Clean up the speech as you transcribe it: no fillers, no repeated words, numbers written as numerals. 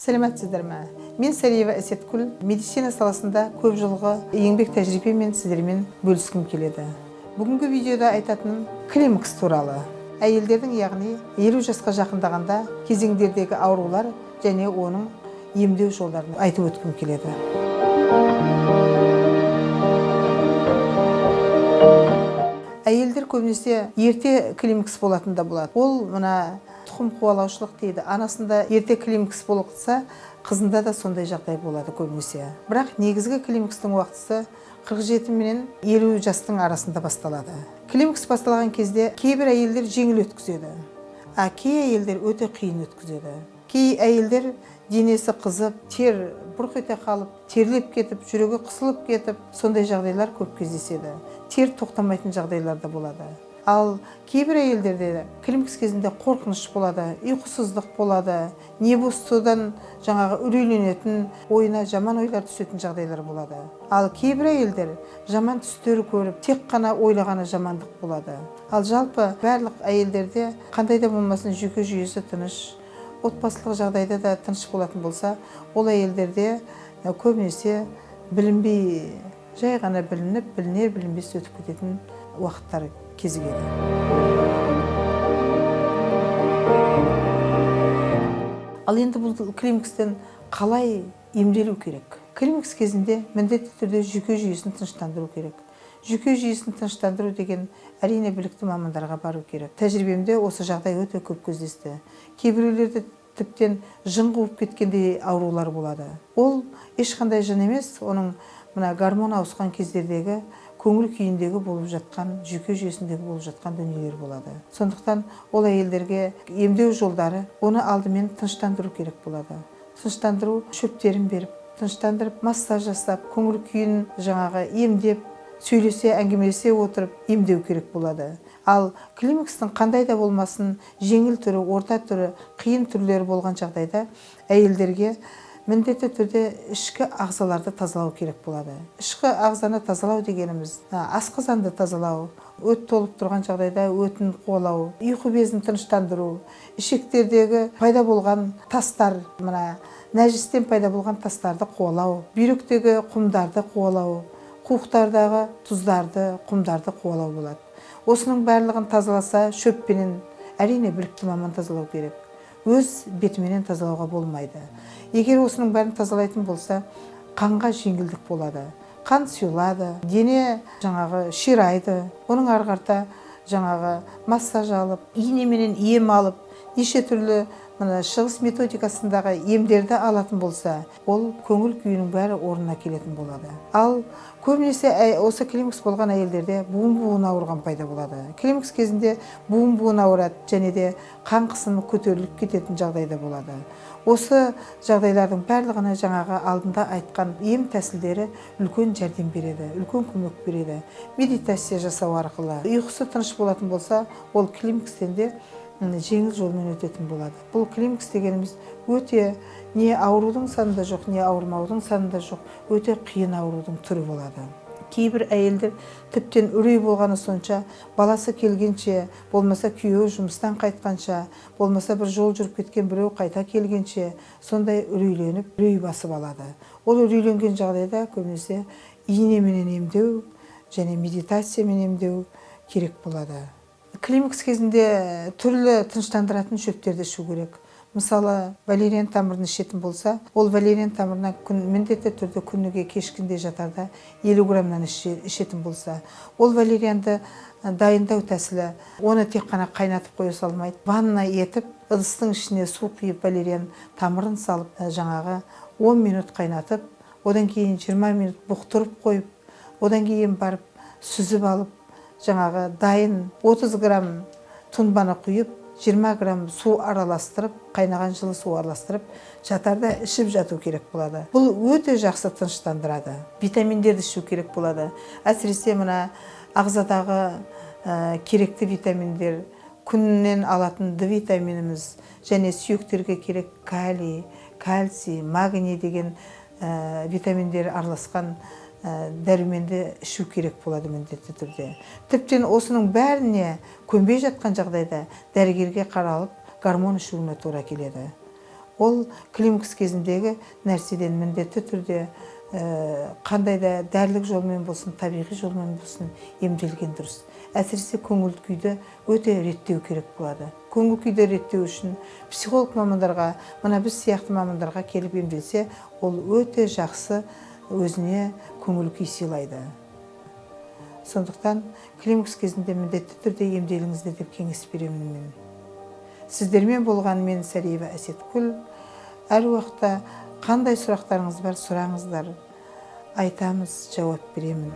Сәлеметсіздер ме? Мен Сәриева Әсеткүл, медицина саласында көп жылғы еңбек тәжірибемен сіздермен бөліскім келеді. Бүгінгі видеода айтатыным климакс туралы. Әйелдердің, яғни 50 жасқа жақындағанда кезеңдердегі аурулар және оның емдеу жолдарын айтып өткім келеді. Әйелдер көбінесе ерте климакс болатын да болады. Ол мына тұқым қуалаушылық дейді. Анасында ерте климакс болса, қызында да сондай жағдай болады көбінесе. Бірақ негізгі климакстың уақытысы 47 менен 50 жастың арасында басталады. Климакс басталған кезде кейбір әйелдер жеңіл өткізеді, а кей әйелдер өте қиын өткізеді. Кей әйелдер денесі қызып, тер бұрқ ете қалып, терлеп кетіп, жүрегі қысылып кетіп, сондай жағдайлар көп кездеседі. Тер тоқтамайтын жағдайлар да болады. Ал кейбір әйелдерде климакс кезінде қорқыныш болады, ұйқысыздық болады, не болса содан жаңағы үрейленетін, ойына жаман ойлар түсетін жағдайлар болады. Ал кейбір әйелдер жаман түстер көріп, тек қана ойлағаны жамандық болады. Ал жалпы барлық әйелдерде қандай да болмасын жүйке жүйесі тыныш, отбасылық жағдайда да тыныш болатын болса, ол әйелдерде көбінесе білінбей, жай ғана білініп, білінер білінбес өтіп кететін уақыттар кезігеді. Ал енді бұл климакстен қалай емделу керек? Климакс кезінде міндетті түрде жүйке жүйесін тыныштандыру керек. Жүйке жүйесін тыныштандыру деген әрине білікті мамандарға бару керек. Тәжірибемде осы жағдай өте көп кездесті. Кейбіреулерде тіптен жын қуып кеткендей аурулар болады. Ол ешқандай жын емес, оның мына гормон ауысқан кездердегі көңіл күйіндегі болып жатқан, жүйке жүйесіндегі болып жатқан дүниелер болады. Сондықтан ол әйелдерге емдеу жолдары, оны алдымен тыныштандыру керек болады. Тыныштандыру шөптерін беріп, тыныштандырып, массаж жасап, көңіл күйін жаңағы емдеп, сөйлесе, әңгімелесе отырып емдеу керек болады. Ал климакстың қандай да болмасын жеңіл түрі, орта түрі, қиын түрлері болған жағдайда әйелдерге міндетті түрде ішкі ағзаларды тазалау керек болады. Ішкі ағзаны тазалау дегеніміз асқазанды тазалау, өт толып тұрған жағдайда өтін қуалау, ұйқы безін тыныштандыру, ішектердегі пайда болған тастар, мына нәжістен пайда болған тастарды қуалау, бүйректегі құмдарды қуалау, қуықтардағы тұздарды, құмдарды қуалау болады. Осының барлығын тазаласа шөппенен, әрине білікті маман тазалау керек. Өз бетіменен тазалауға болмайды. Егер осының бәрін тазалайтын болса, қанға жеңілдік болады. Қан сұйылады, дене жаңағы ширайды. Оның ары қарата жаңағы массаж алып, инеменен ем алып, неше түрлі мына шығыс методикасындағы емдерді алатын болса, ол көңіл күйінің бәрі орнына келетін болады. Ал көбінесе осы климакс болған әйелдерде буын-буын ауырған пайда болады. Климакс кезінде буын-буын ауырады және де қан қысымы көтеріліп кететін жағдайда болады. Осы жағдайлардың барлығына жаңағы алдында айтқан ем тәсілдері үлкен жәрдем береді, үлкен көмек береді. Медитация жасау арқылы ұйқысы тыныш болатын болса, ол климакстен де жеңіл жолмен өтетін болады. Бұл климакс дегеніміз өте не аурудың санында жоқ, не ауырмаудың санында жоқ, өте қиын аурудың түрі болады. Кейбір әйелдер тіптен үрей болғаны сонша, баласы келгенше, болмаса күйеуі жұмыстан қайтқанша, болмаса бір жол жүріп кеткен біреу қайта келгенше, сондай үрейленіп, үрей басып алады. Ол үрейленген жағдайда көбінесе инеменен емдеу және медитациямен емдеу керек болады. Климакс кезінде түрлі тыныштандыратын шөптерді ішу керек. Мысалы, валериан тамырын ішетін болса, ол валериан тамырынан міндетті түрде күніге кешкінде жатарда 50 граммнан ішетін болса, ол валерианды дайындау тәсілі, оны тек қана қайнатып қоя салмайды, ванна етіп, ыдыстың ішіне су құйып, валериан тамырын салып, жаңағы 10 минут қайнатып, одан кейін 20 минут бұқтырып қойып, одан кейін барып сүзіп алып, жаңағы дайын 30 грамм тұнбаны құйып, 20 грамм су араластырып, қайнаған жылы су араластырып, жатарда ішіп жату керек болады. Бұл өте жақсы тыныштандырады. Витаминдерді ішу керек болады. Әсіресе мына ағзадағы керекті витаминдер, күннен алатын Д витаминіміз және сүйектерге керек калий, кальций, магний деген витаминдер араласқан дәруменді ішу керек болады міндетті түрде. Тіптен осының бәріне көнбей жатқан жағдайда дәрігерге қаралып, гормон ішуіне тура келеді. Ол климакс кезіндегі нәрседен міндетті түрде қандай да дәрілік жолмен болсын, табиғи жолмен болсын, емделген дұрыс. Әсіресе көңіл күйді өте реттеу керек болады. Көңіл күйді реттеу үшін психолог мамандарға, мына біз сияқты мамандарға келіп емделсе, ол өте жақсы өзіне көңіл күй сыйлайды. Сондықтан климакс кезінде міндетті түрде емделіңіздер деп кеңес беремін мен. Сіздермен болған мен, Сәриева Әсеткүл. Әр уақытта қандай сұрақтарыңыз бар, сұраңыздар, айтамыз, жауап беремін.